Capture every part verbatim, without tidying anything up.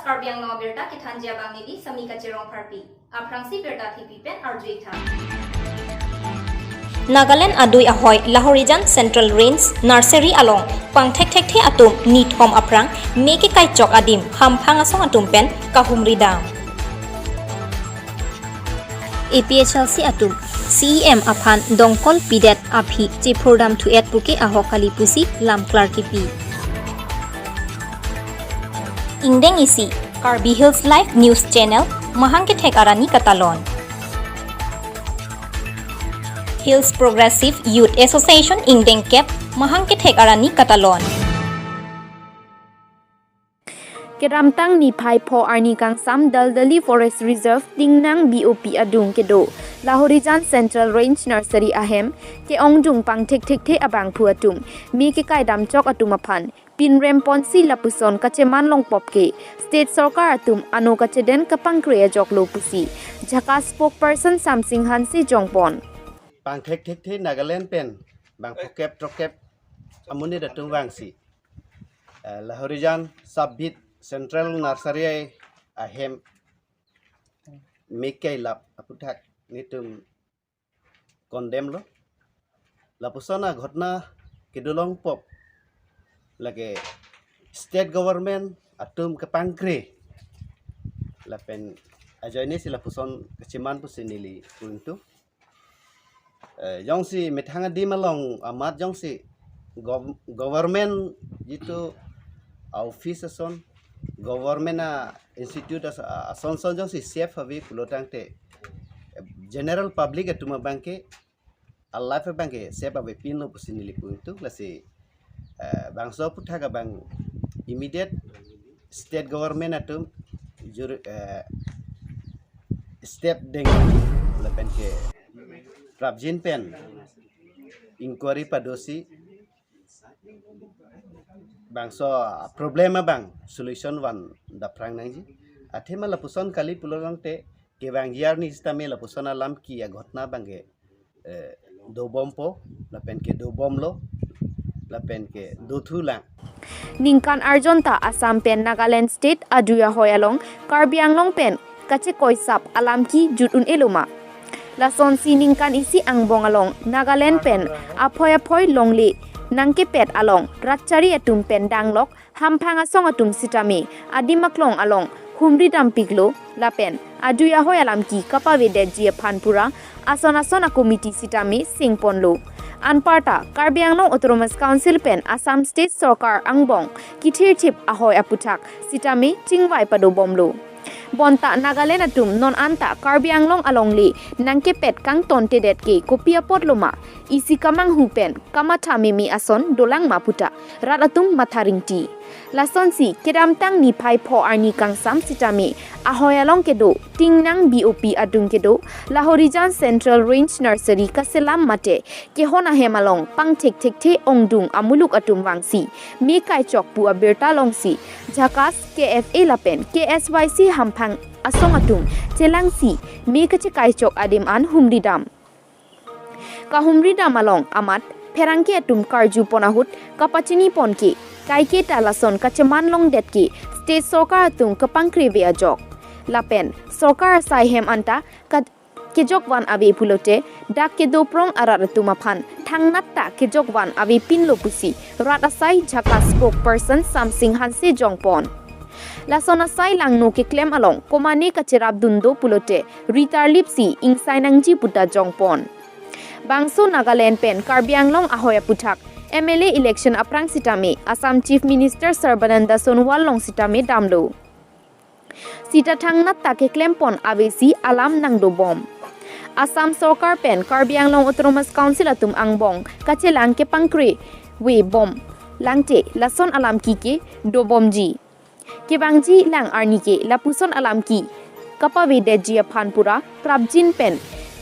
Karbi Anglong abirta kethanji abang neli Samika Cherong Pharpi. Aphrangsi birta thipi pen arju-ik tha. Nagaland adui ahoi Lahorijan Central Range Nursery along pangthekthekthe atum nithom aphrang me kekaichok adim hamphang asong atum pen kahumri dam. A P H L C atum C E M aphan dongkol pidet aphi chephurdam thu-et puke ahok kali pusi lamklar kipi. Ingdeng isi, Karbi Hills Live News Channel, mahang kethek arni katalon. Hills Progressive Youth Association ingdeng kep, mahang kethek arni katalon. Kedamtang niphai pho arni kangsam Daldali Forest Reserve tingnang B O P adung kedo Lahorijan Central Range Nursery ahem ke-ongdung pangthekthekthe abangphu atum me kekai damchok atum aphan pinrem ponsi lapuson kacheman longpop ke State Sorkar atum ano kachedeng kapangkre ajok lo pusi JHAKAS spokesperson Samsing Hanse jongpon. Pangthekthekthe Nagaland pen bangpho kep throk kep amonit atum vangsi, eh, Lahorijan Sub-Beat Central Nursery ahem me kekai lap aputhak netum condemn lo. Lapuson aghotna kedo longpop lake state government atum kepangkre lapen ajoine si lapuson kacheman pusi neli pu ingtung. Eh, jongsi methang adim along amat jongsi gov-, government jitu office ason, government a-institute as-, ason son jongsi safe ave pulotangte, eh, general public atum abangke, a-life abangke safe avepinlo pusi neli pu ingtung. Lasi, eh, bangso aputhak abang immediate state government atum jur-, eh, step deng lapen ke prapjin pen inquiry padosi bangso problem abang solution van daphrang nangji. Athema lapuson kali pulotangte kevangji arni sitame lapuson alam ke aghotna abangke, eh, dobompo, lapen ke dobomlo, lapen ke dothulang. Ningkan arjon ta Assam pen Nagaland State adui ahoi along Karbi Anglong pen kachekoisap alam ke jut un-elo ma? Lasonsi ningkan isi angbong along Nagaland pen aphoi aphoi longle nangkepet along ratchari atum pen danglok hamphang asong atum sitame adim aklong along humri dampiklo lapen adui ahoi alam ke kapavedetji aphan pura ason ason a-committee sitame sengponlo. Anparta Karbi Anglong Autonomous Council pen Assam State Sorkar angbong kithirthip ahoi aputhak sitame chingvai padobomlo. Bonta Nagaland atum non anta Karbi Anglong alongle nangkepet kangtontedet ke kopi apotlo ma? Isi kamanghu pen kamatha meme ason dolang ma puta rat atum matha ringti. Lasonsi kedamtang niphai pho arni kangsam sitame ahoi along kedo tingnang B O P adung kedo Lahorijan Central Range Nursery kaselam mate kehon ahem along pangthekthekthe ongdung amuluk atum vangsi me kaichok pu abirta longsi JHAKAS, K F A lapen K S Y C hamphang asong atum chelangsi me kachekaichok adim an humri dam. Kahumri dam along amat pherangke atum karju pon ahut kapachini pon ke kaike ta lason kacheman longdet ke State Sorkar atum kapangkreve ajok. Lapen Sorkar asai hem anta ka-, kejokvan ave pulote dak kedoprong arat atum aphan thangnat ta kejokvan avepinlo pusi rat asai JHAKAS spokesperson Samsing Hanse jongpon. Lason asai langno keklem along komane kacherapdun do pulote ritarlipsi ingsai nangji puta jongpon. Bangso Nagaland pen Karbi Anglong ahoi aputhak M L A election aphrang sitame Assam Chief Minister Sarbananda Sonowal along sitame damlo. Sita thangnat ta keklempon avesi alam nangdobom. Assam Sorkar pen Karbi Anglong Autonomous Council atum angbong kachelang kepangkrevebom. Langte lason alam ke ke dobomji. Kevangji lang arni ke lapuson alam ke kapavedetji aphan pura prapjin pen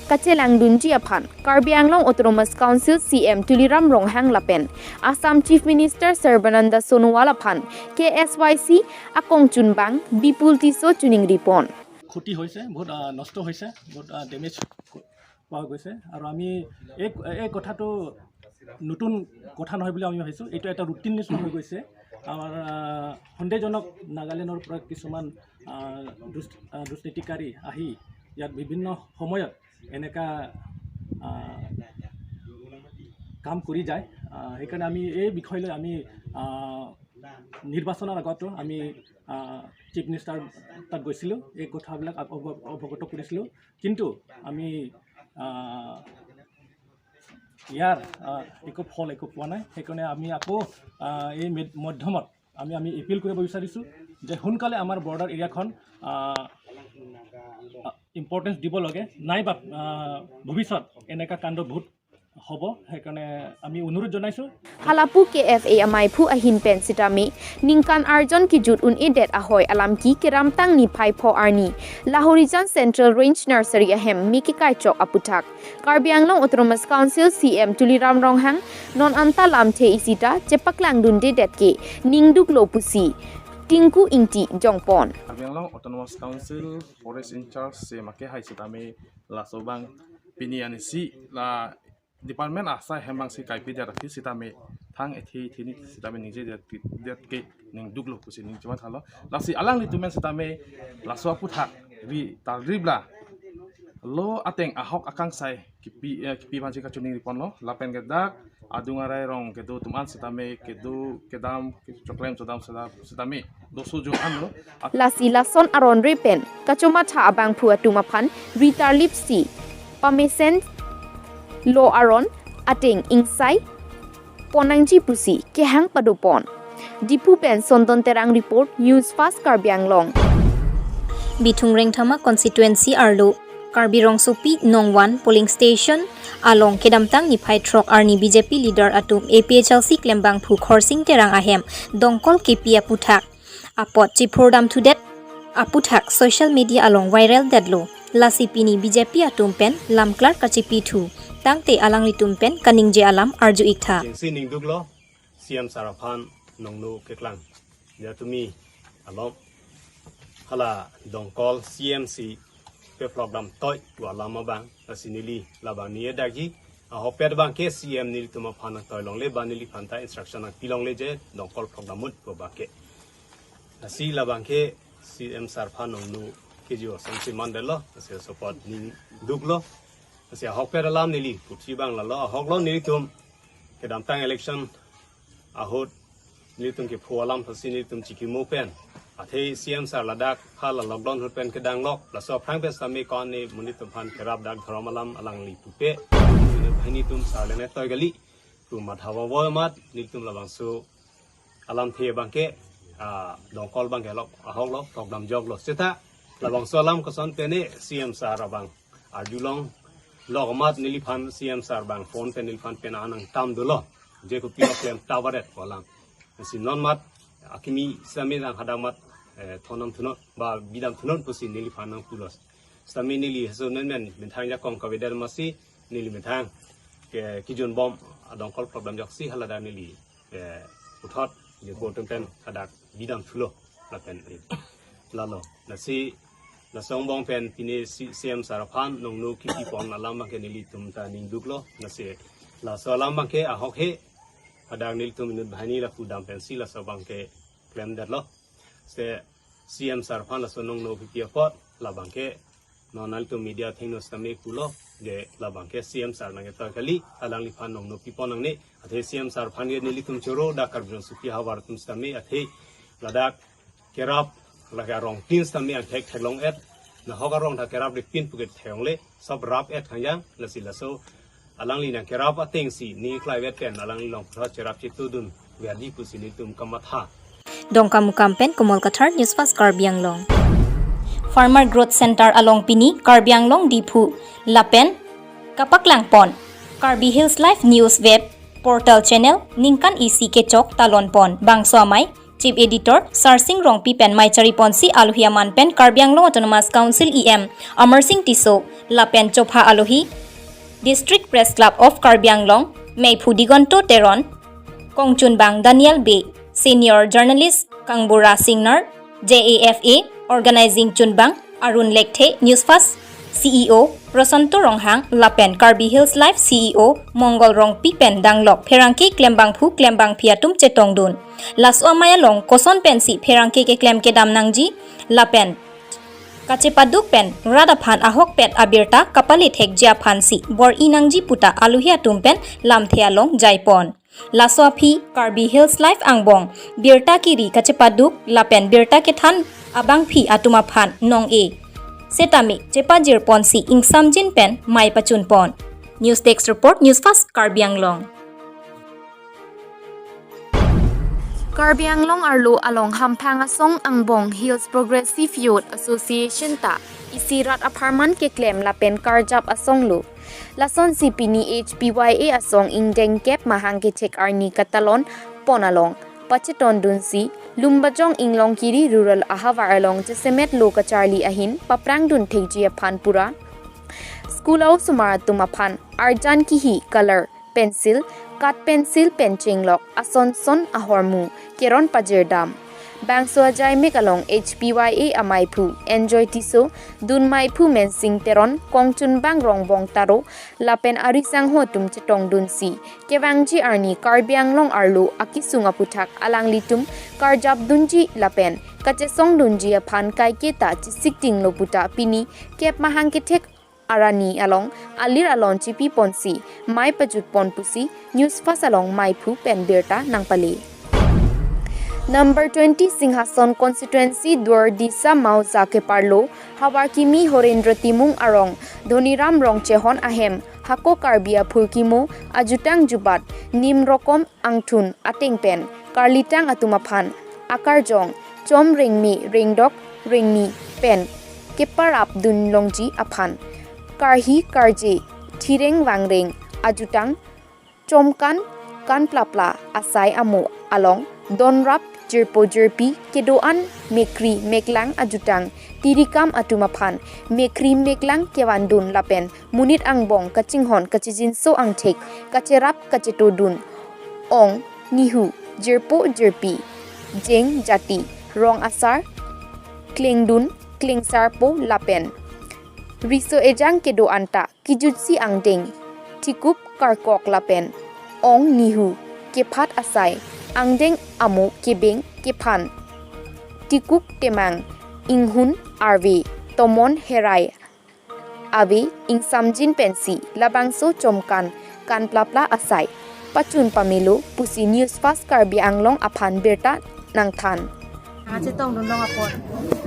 kachelangdunji aphan Karbi Anglong Autonomous Council C M Tuliram Ronghang lapen Assam Chief Minister Sarbananda Sonowal aphan K S Y C akongchunbang Bipul Tisso choningri pon. ক্ষতি হৈছে, বহুত, আহ, নষ্ট হৈছে, বহুত, আহ, ডেমেজ ক-, পোৱা গৈছে। আৰু আমি এই, এই কথাটো নতুন কথা নহয় বুলি আমি ভাবিছোঁ। এইটো এটা ৰুটিন নিচিনা হৈ গৈছে। আমাৰ আহ, সন্দেহজনক নাগালেণ্ডৰ পৰা কিছুমান আহ, দুচ- আহ, দুষ্কৃতিকাৰী আহি ইয়াত বিভিন্ন সময়ত এনেকা আহ, কাম কৰি যায়। আহ, সেইকাৰণে আমি এই বিষয় লৈ আমি আহ, নিৰ্বাচনৰ আগতো আমি চিফ মিনিষ্টাৰ তাত গৈছিলোঁ, এই কথাবিলাক অৱ- অৱগত কৰিছিলোঁ। কিন্তু আমি আহ, ইয়াৰ আহ, একো ফল একো পোৱা নাই। সেইকাৰণে আমি আকৌ আহ, এই মে- মাধ্যমত আমি আমি এপিল কৰিব বিচাৰিছোঁ যে সোনকালে আমাৰ বৰ্ডাৰ এৰিয়াখন ইম্পৰ্টেঞ্চ দিব লাগে, নাইবা আহ, ভৱিষ্যত এনেকা কাণ্ড বহুত হ'ব। সেইকাৰণে আমি অনুৰোধ জনাইছোঁ। Halapu K F A amaiphu ahin pen sitame ningkan arjon kejut un-edet ahoi alam ke kedamtang niphai pho arni Lahorijan Central Range Nursery ahem me kekaichok aputhak Karbi Anglong Autonomous Council C M Tuliram Ronghang non anta lamthe isi ta chepaklangdundedet ke ningduklo pusi Tinku Ingti jongpon. Karbi Anglong Autonomous Council Forest in Charge C M akehai sitame laso abang pini anisi la department asai hem abangsi kaipi dia rakhi sitame thang ethi thini sitame ningjedet ke ningduklo pusi ningjemat halo. Lasi alanglitum pen sitame laso aputhak ri tarlip la lo ateng ahok akangsai kipi eh, kipi aphansi kachiningri ponlo lapen ke dak adung arai arong kedo atum an sitame kedo kedam choklem chodam sita- sitame doso jo anlo. Lasi lason aron re pen kachomatha abangphu atum aphan ri tarlip si pamesen lo aron ateng ingsai pon nangji pusi kehang padopon. Diphu pen Sondon Terang report, News Fast Karbi Anglong. Bithung Rengthama constituency arlo Karbi Rongsopi Nongwan polling station along kedamtang niphai throk arni B J P leader atum A P H L C klembangphu Khorsing Terang ahem dongkol kepi aputhak apot chiphur damthudet aputhak social media along viral detlo. Lasi pini B J P atum pen lamklar kachipithu tangte alanglitum pen kaningje alam arju iktha. Jengsi ningduklo C M sir aphan nongno keklang jatumi along hala dongkol C M si peplok damtoi pu alam abang lasi neli labang ni edagi ahokpet abangke C M nelitum aphan nangtoi longle ba neliphan ta instruction nangpi longle je dongkol plok dam mut pu abangke. Lasi labangke C M sir aphan nongno keju asam si mandetlo, lasi support ningduklo. Lasi ahokpet alam neli puthi abang lalo, ahoklo nelitum kedamtang election ahut nelitum kepho alam pusi nelitum chikimo pen athe C M sir ladak hala lockdown ahut pen kedang lok, laso aphrang pen sitame ko-an ne monit atum aphan kerap dak dhorom alam alangli pupe. Nelitum sir le ne toi kali pu matha vavo amat nelitum labangso alamthe abangke ah, dongkol abangke lok ahoklo, plok damjoklo. Seta labangso alam koson pen ne C M sir abang arjulong lok amat neliphan C M sir abang phone pen neliphan pen anang tam dolo. Je kopilo klem ta varet pu alam. Si non amat akimi sitame nang hadak amat eh, thondam thunon ba bidam thunon pusi neliphan nangpulo. Sitame neli haso nen men methang jakong kavedet amatsi neli methang ke kijun bom adongkol plok damjoksi haladak neli eh, puthot je ko tum pen hadak bidam thulo lapen eh, lalo. Lasi laso angbong pen pini si- C M sir aphan nongno kepi pon alam abangke nelitum ta ningduklo. Lasi laso alam abangke ahok he hadak nelitum inut banghini lapu dam pensi laso abangke klemdetlo. Se C M sir aphan laso nongno kepi apot labangke non nelitum media athengno sitame pulo je labangke C M sir nangketoi kali, alangliphan nongno pipon nangne. Athe C M sir aphan ke nelitum choro dak Karbi Rongsopi havar atum sitame athe ladak kerap lake arong tin sitame angthek theklong et, nahok arong ta kerap ripin puke theklongle, sob rap et khangjang. Lasi laso alangli nangkerap atengsi ne klaivet pen alangli along puthot cherap chetudun verdi pusi nelitum kamatha. Dongkamukam pen Komol Kathar, News Fast Karbi Anglong. Farmer Growth Center along pini Karbi Anglong Diphu lapen kapaklang pon. Karbi Hills Live News Web Portal Channel ningkan isi kechok talon pon. Bangso amei Chief Editor Sarsing Rongpi pen mei chari ponsi alohi aman pen Karbi Anglong Autonomous Council E M Amarsing Tisso lapen chopha alohi District Press Club of Karbi Anglong, meiphu Digonto Teron, kongchunbang Daniel Bey, senior journalist Kangbura Singnar, J A F A organizing chunbang Arun Lekthe, News Fast C E O Prasanto Ronghang lapen Karbi Hills Life C E O Mongol Rongpi pen danglok pherangke klembangphu klembangpi atum chetongdun. Laso amei along koson pensi pherangke keklem kedam nangji lapen kachepaduk pen rat aphan ahokpet abirta kapale thekji aphansi bor-i nangji puta alohi atum pen lamthe along jaipon. Laso aphi Karbi Hills Life angbong birta kiri kachepaduk lapen birta kethan abangpi atum aphan nong-e setame chepajirponsi ingsamjin pen mei pachunpon. News Desk Report, News Fast, Karbi Anglong. Karbi Anglong arlo along hamphang asong angbong Hills Progressive Youth Association ta isi rat apharman keklem lapen karjap asong lo. Lasonsi pini H P Y A asong ingdeng kep mahang kethek arni katalon pon along pachetondunsi Lumbajong Inglongkiri Rural Ahavar along chesemet lo kacharli ahin paprangdun thekji aphan pura school a-osomar atum aphan arjan kihi, color pencil, cut pencil pen chenglok ason son ahormu keron pajirdam. Bangso ajaimek along H P Y A ameiphu Enjoy Tisso, dunmeiphu Mensing Teron, kongchunbang Rongbong Taro lapen arisangho atum chetongdunsi kevangji arni Karbi Anglong arlo akesung aputhak alanglitum karjapdunji lapen kachesongdunji aphan kaiketa chesikdinglo puta pini kep mahang kethek arni along alir alon chipiponsi mei pajutpon pusi News Fast along meiphu pen birta nangpale. Number twenty Singhason Constituency Duardisa Mauza keparlo Havarkimi Horendra Timung arong Dhoniram Rongchehon ahem hako Karbi aphurkimo ajutang jubat nim rokom angthun ateng pen karlitang atum aphan akarjong chom rengme rengdok rengni pen keparapdun longji aphan karhi karje thireng vangreng ajutang chomkan kanplapla asai amo along donrap jirpo jirpi kedo-an mekri meklang ajutang tirikam atum aphan mekri meklang kevandun lapen monit angbong kachinghon kachijinso angthek kacherap kachetodun ong nihu jirpo jirpi jeng jati rong asar klengdun klengsarpo lapen riso ejang kedo-an ta kijutsi angdeng thikup karkok lapen ong nihu kephat asai angdeng amo kebeng kephan tikuk temang inghun arve tomon herai ave ingsamjin pensi labangso chomkan kanplapla asai pachun pamelo pusi News Fast Karbi Anglong aphan birta nangthan. Nangchetongdun long apot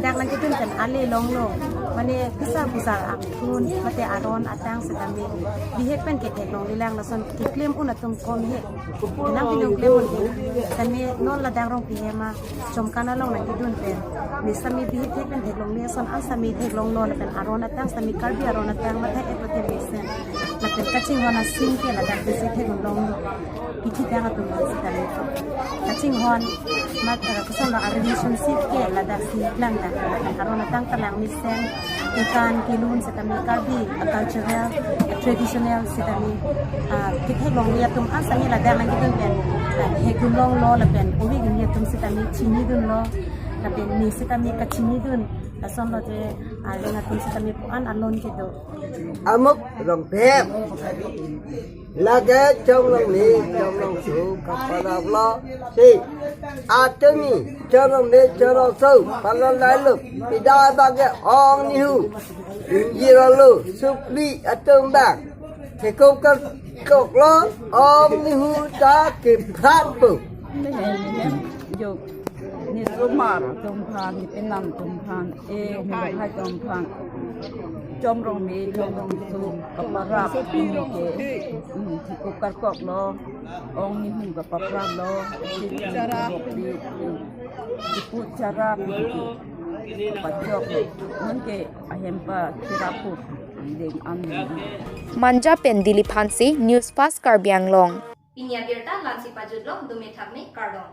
dak nangkedun pen ale longlo. Mane kisa kusar angthun mate aron atang setame bihek pen ketheklonglelang lason keklem un atum kom he. Nangpinong klem un he. Tame non ladak Rongpi hem a chomkan along nangkedun pen me setame bihek thek pen theklongle ason an setame theklonglo lapen aron atang setame Karbi aron atang matha et mate mesen. Lapen kachinghon asing ke ladak besi theklong kithitang atum setame kachinghon mat, eh, koson lo a relationship ke ladak si lang ta aron atang ta lang mesen kekan kelun setame Karbi a cultural, a traditional setame, ah, ketheklongle atum an setame ladak nangkedun pen, ah, hekdun longlo lapen ove kimi atum setame chinidunlo lapen me setame kachinidun lason lo je, ah, areng atum setame pu-an alon kedo. Amuk Rongpi hem. Lake chomlong ni, chomlong su, kaparaplo, si. Atumi, chomlong ni, chomlong su, palon lalu, pida bage ong nihu. Injiralo, supli atum bang. Thekup karkoklo, ong nihu ta kephatpo. Mehem, mehem, jok. Nisomar atum aphan, nipenang atum aphan, eh, nilonghai atum aphan. Chomrong me, chomrong su, kaparap, ke, hmm, thekup karkoklo, ong nihu kapapraplo, si, thekup charap, kapachoklo, non ke ahem pachirappo, deng am. Manja pen Dilip Hanse, News Fast Karbi Anglong. Pini abirta la-ansi pajutlo, dome thakme, kardom.